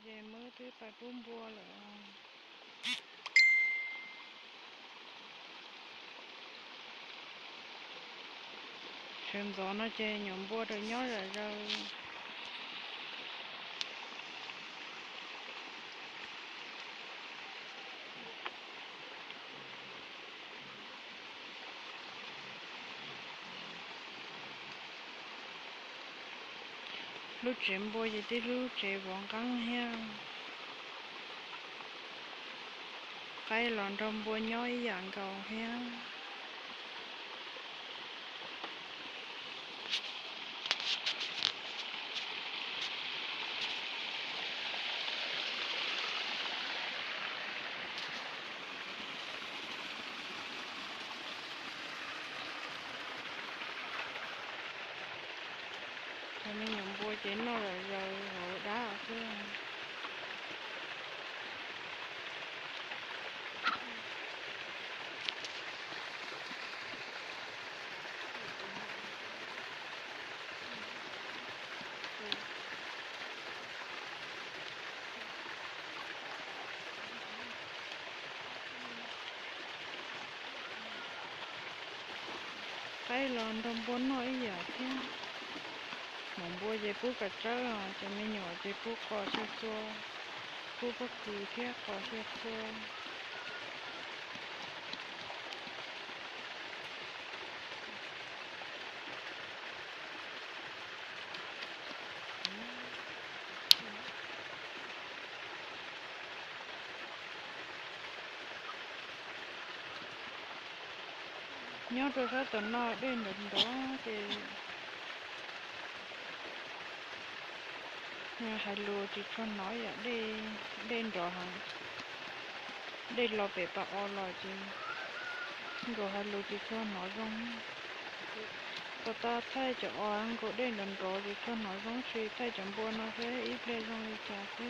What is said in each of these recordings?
Ces Mab twb pais pub npua lawm. Sawv ntxov no ces nyuam npua rau nyob zom zaws. Lub tsev npua ces tib lub tsev vov nqeeb thiab. Qaib los nrog npua nyob ib yam nkaus thiab. Cov me nyuam npua ces noj zom zaws hauv dab xwb. Qaib los nrog npua noj ib yam thiab. Maum npua ces pub kav tsawb, cov me nyuam ces pub qos xyaw txhua, pub pob kws thiab qos xyaw txhua. Nyob rau sab tom no dej nrov nrov ces hais lus tsis tshua hnov yom, dej nrov heev. Dej los pem pas os los ces nkaus hais lus tsis tshua hnov zoo. Puas tas thaij cov os nkaus dej nrov nrov tsis tshua hnov zoo, tsis thaij cov npua no seb ib pliag zoo li cas xwb.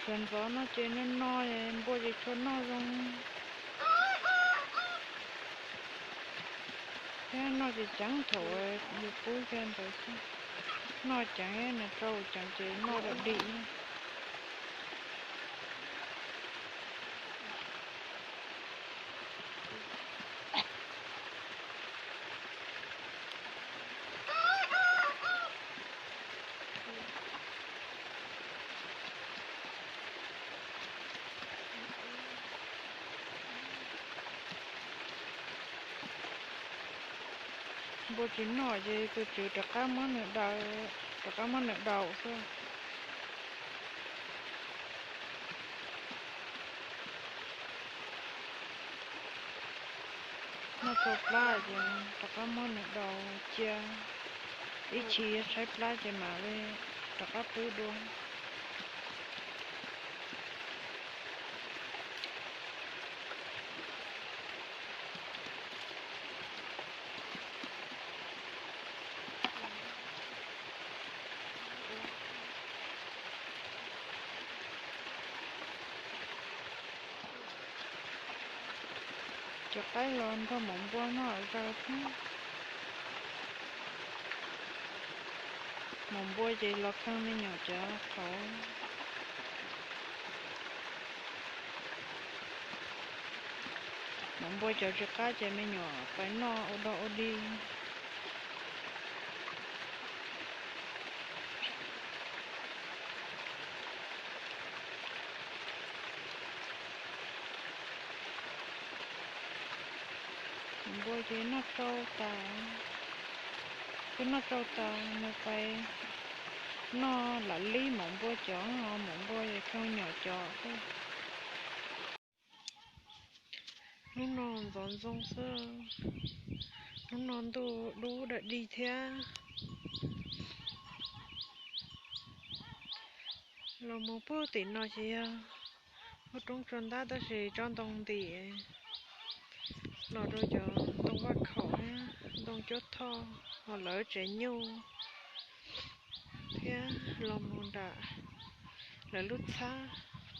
Thaum sawv ntxov no ces noj no npua ces tsis tshua noj zoo thiab, noj ces ceev thaum yus pub kiag ntawd xwb. Noj ceev, nws rau ceev ces noj dam dim. Npua tsis noj ces tus tswv rov qab muab nws daus, rov qab muab nws daus xwb. Noj tau plab ces rov qab muab nws daus cia, ib chim tshaib plab ces mam li rov qab pub dua. Cov qaib los nrog maum npua noj zaws thiab. Maum npua ces los kheej me nyuam cov qhauv. Maum npua cov tsis qab ces me nyuam pais noj ua dog ua dig. Maum npua ces noj tsau tas, twb noj tsau tas nws pais noj lam lib maum npua cov, maum npua ces kheej me nyuam cov xwb. Hnub no ntxov ntxoo xwb, hnub no ntuj dub dawm dig thiab. Los mus pug tim no ces yog lub roob tsua ntab tab sis tsob ntoo ntim, Los rau cov ntoo vaj khaum thiab ntoo cuab thoj, ho lawv tsev nyuj thiab los mus nram lawv lub txhab.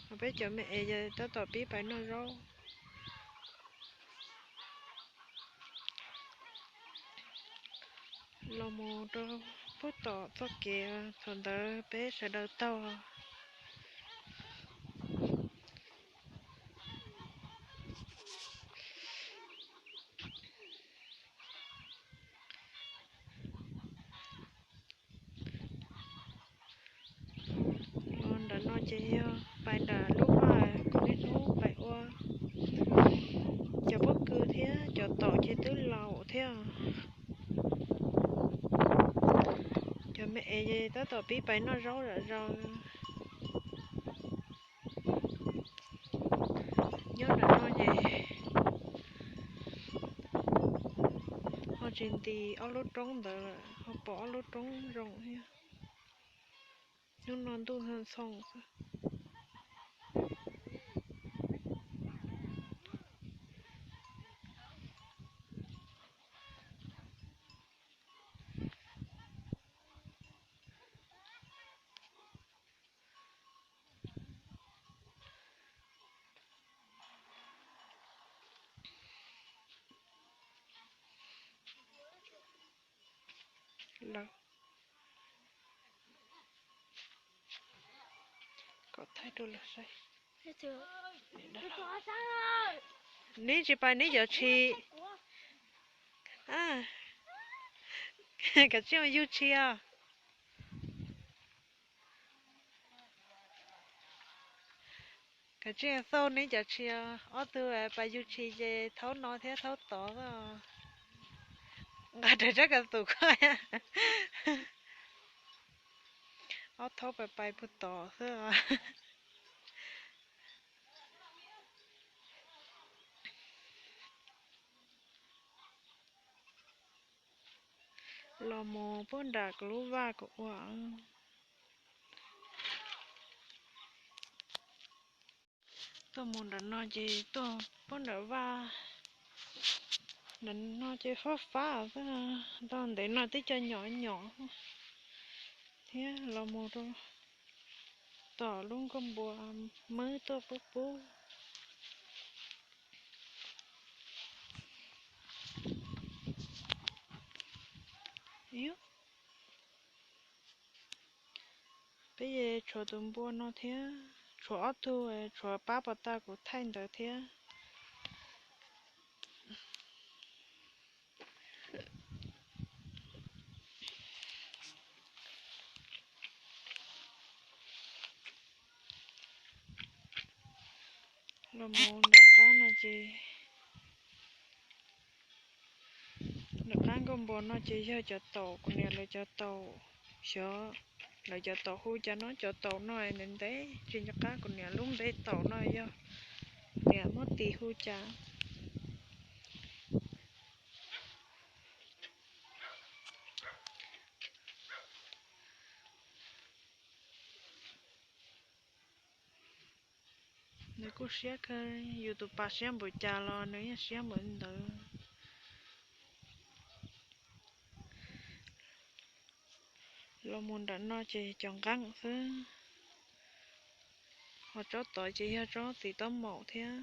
Ho peb cov me es tab tom pib pais noj zaub. Los mus rau pub tom txoj kev thaum ntawd peb sawv daws taug. Los nram no ces yog pais nram lub vaj kuv niaj hnub pais ua. Cov pob kws thiab cov taum ces twb laus thiab. Cov me es ces tab tom pib pais noj zaub zom zaws. Nyob nram no ces ho tsis ntis ob lub roob ntawd, ho pom ob lub roob zoo thiab. Hnub no ntuj ntxhoo xwb. Lawv kom thaij rau lawv saib. Neb tsis pais neb cov tshis. Kav tsij yug tshis os. Kav tsij xauj neb cov tshis os. Ob tug pais yug tshis ces thaub no thiab thaub tod xwb. Nqa rawv tsab ka tus koj. Ob thaub pais pais puag tod xwb. Los mus puag nram kuv lub vaj kuv ua. Tuaj mus nram no ces tuaj puag nram vaj. Nram no ces fab fab xwb, nram ntev no twb cov nyom nyom thiab. Los mus rau tom lub nkuaj npua, muab tuaj pub pub. Peb yeej tshuav tus npua no thiab, tshuav ob tug, tshuav pab pos tag kuv thaij ntawd thiab. Los mus nram qab no ces, nram qab nkuaj npua no ces yog cov taum kuv niam lawv cov taum. Xyov lawv cov taum hu cas no, cov taum no ntev ntev tsis nco qab kuv niam lub npe taum no yog kuv niam muab tis hu cas. Nws kuj siab kawg, yus tus pas siab npaum cas los nws yeej siab npaum ntawd. Los mus nram no ces cov nqeeb xwb, ho tsob tod ces yog tsob txiv taub maum thiab.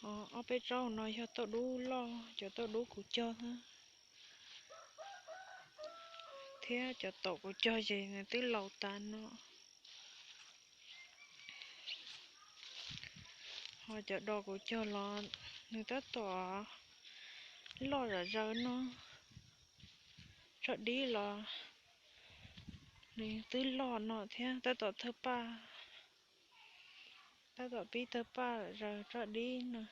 Ho ob peb tsob no yog tauj dub loj, cov tauj dub kuv cog xwb, thiab cov taum kuv cog ces nws twb laus tas no. Ho cov dos kuv cog los nws tab tom loj zom zaws no, tsob dib los nws twb loj no thiab, tab tom thawj paj, tab tom pib thawj paj zom zaws tsob dib no.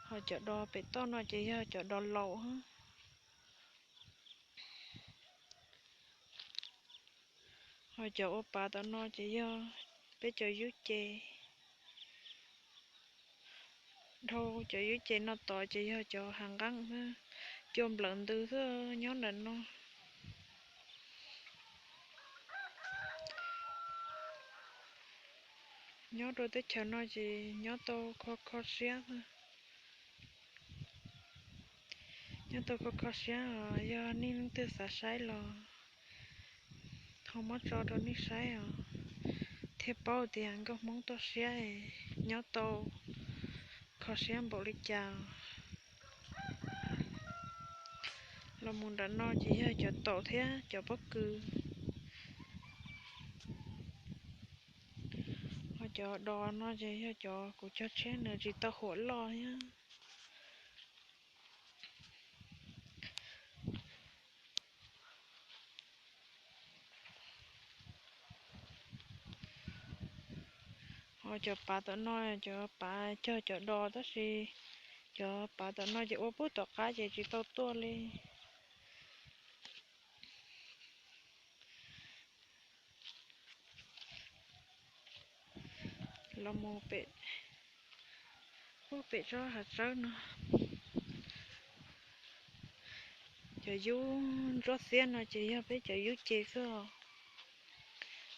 Ho cov dos pem toj no ces yog cov dos laus. Ho cov ua pav tom no ces yog peb cov yub ce. Dhau cov yub ce no tod ces yog cov hav nqeeb xwb, cua nplawm ntws xwb nyob ntawm no. Nyob rau teb chaws no ces nyob tau kho kho siab. Nyob tau kho kho siab os, yog nej leej twg xav saib los ho muab tso rau nej saib os, thiaj paub tias nkauj Hmoob toj siab nyob tau kho siab npaum li cas. Los mus nram no ces yog cov taum thiab cov pob kws. Ho cov dos no ces yog cov kuv cog tshiab nws tsis tau huam loj thiab. Ho cov pav tom no, cov pav cog cov dos tab sis cov pav tom no ces ua pub tom qab ces tsis tau tuaj li. Los mus pem, pem tsob hav tsawb no. Cov yub ntsuab xiab no ces yog peb cov yub ce xwb os.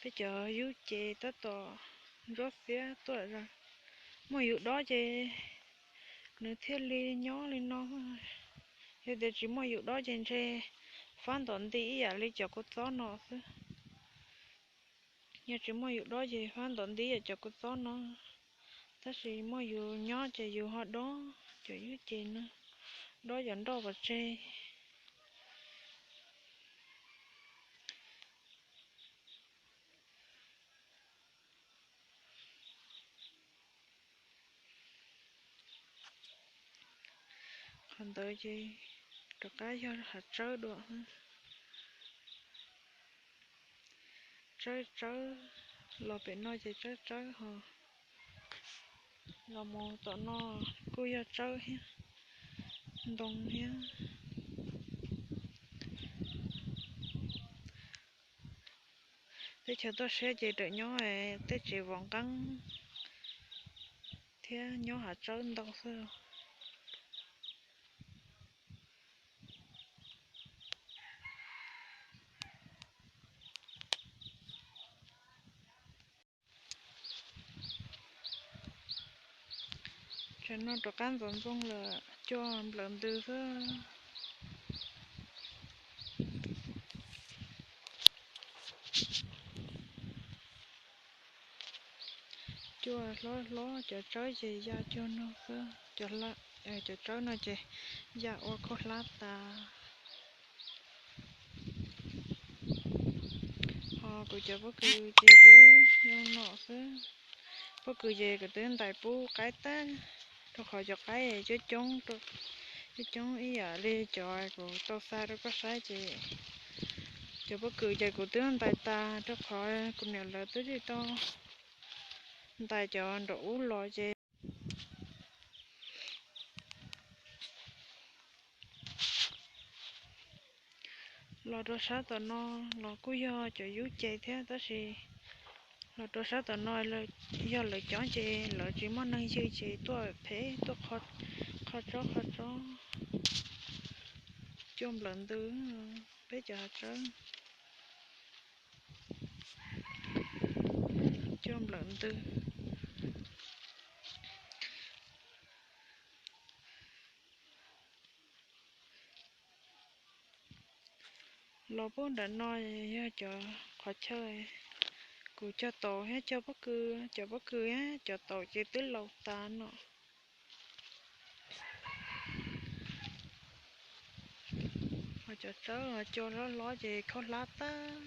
Peb cov yub ce tab tom ntsuab xiab tuaj. Muaj yus dob ces nws thiaj li nyob li no. Yog tias tsis muaj yus dob ces ntshe fab ntom nti ib yam li cov kua txob no xwb. Yog tsis muaj yus dob ces fab ntom nti ib yam cov kua txob no. Tab sis muaj yus nyob ces yus ho dob cov yub ce no, dob cov nroj pov tseg. Qhov ntawd ces rov qab yog hav tsawb dua. Tsawb tsawb, los pem no ces tsawb tsawb ho. Los mus tom no kuj yog tsawb thiab, ntoo thiab. Teb chaws toj siab ces rawm nyob tej tsev vov nqeeb thiab nyob hav tsawb ntau xwb. Tam no rov qab ntxoov ntxoo lawm, cua nplawm ntws xwb. Cua hlob hlob, cov tsawb ces ya cuag no xwb. Cov tsawb no ces ya ua khaub hlab tas. Ho kuv cov pob kws ces twb zoo no xwb. Pob kws ces kuv twb ntais pub qaib tag, rau qhov cov qaib coob coob, coob coob ib yam li cov kuv tau xa rau koj saib ces cov pob kws ces kuv twb ntais tas rau qhov kuv niam lawv twb tsis tau ntais cov nraum ub los ces los rau sab tom no los kuj yog cov yub ce thiab tab sis los rau sab tom no yog lawv cov ces lawv tsis muaj neeg ywg ces tuaj phem tuaj qho tsob qho tsob. Cua nplawm ntws, peb cov hav tsawb cua nplawm ntws. Los pub nram no yog cov qhov chaw kuv cog taum thiab cog pob kws, cov pob kws thiab cov taum ces twb laus tas no. Ho cov tsawb cua hlob hlob ces khaub hlab tag.